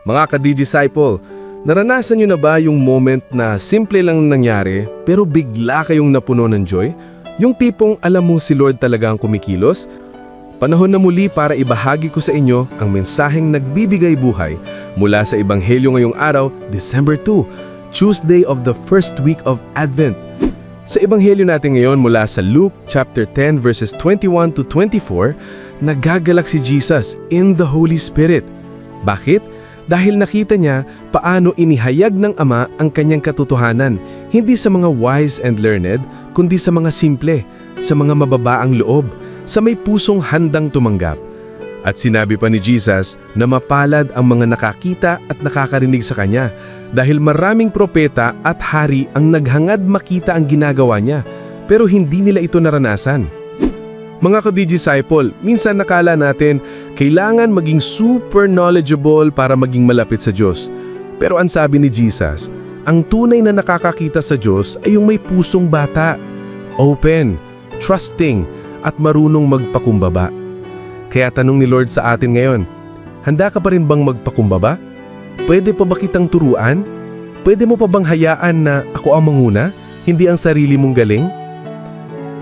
Mga ka-Disciple, naranasan nyo na ba yung moment na simple lang nangyari pero bigla kayong napuno ng joy? Yung tipong alam mong si Lord talaga ang kumikilos? Panahon na muli para ibahagi ko sa inyo ang mensaheng nagbibigay buhay mula sa Ebanghelyo ngayong araw, December 2, Tuesday of the first week of Advent. Sa Ebanghelyo natin ngayon mula sa Luke chapter 10 verses 21 to 24, nagagalak si Jesus in the Holy Spirit. Bakit? Dahil nakita niya paano inihayag ng Ama ang kanyang katotohanan, hindi sa mga wise and learned, kundi sa mga simple, sa mga mababa ang loob, sa may pusong handang tumanggap. At sinabi pa ni Jesus na mapalad ang mga nakakita at nakakarinig sa kanya dahil maraming propeta at hari ang naghangad makita ang ginagawa niya, pero hindi nila ito naranasan. Mga ka-disciple, minsan akala natin kailangan maging super knowledgeable para maging malapit sa Diyos. Pero ang sabi ni Jesus, ang tunay na nakakakita sa Diyos ay yung may pusong bata, open, trusting, at marunong magpakumbaba. Kaya tanong ni Lord sa atin ngayon, handa ka pa rin bang magpakumbaba? Pwede pa ba kitang turuan? Pwede mo pa bang hayaan na ako ang manguna, hindi ang sarili mong galing?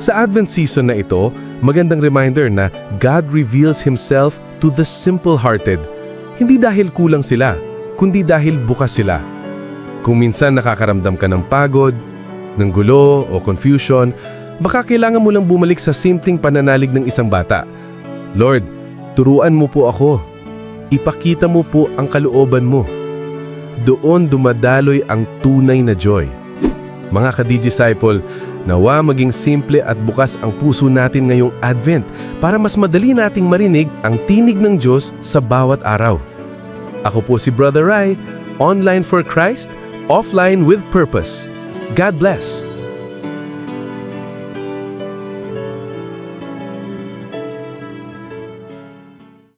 Sa Advent season na ito, magandang reminder na God reveals Himself to the simple-hearted. Hindi dahil kulang sila, kundi dahil bukas sila. Kung minsan nakakaramdam ka ng pagod, ng gulo o confusion, baka kailangan mo lang bumalik sa simpleng pananalig ng isang bata. "Lord, turuan mo po ako. Ipakita mo po ang kalooban mo." Doon dumadaloy ang tunay na joy. Mga ka-disciple, nawa maging simple at bukas ang puso natin ngayong Advent para mas madali nating marinig ang tinig ng Diyos sa bawat araw. Ako po si Brother Rai, online for Christ, offline with purpose. God bless.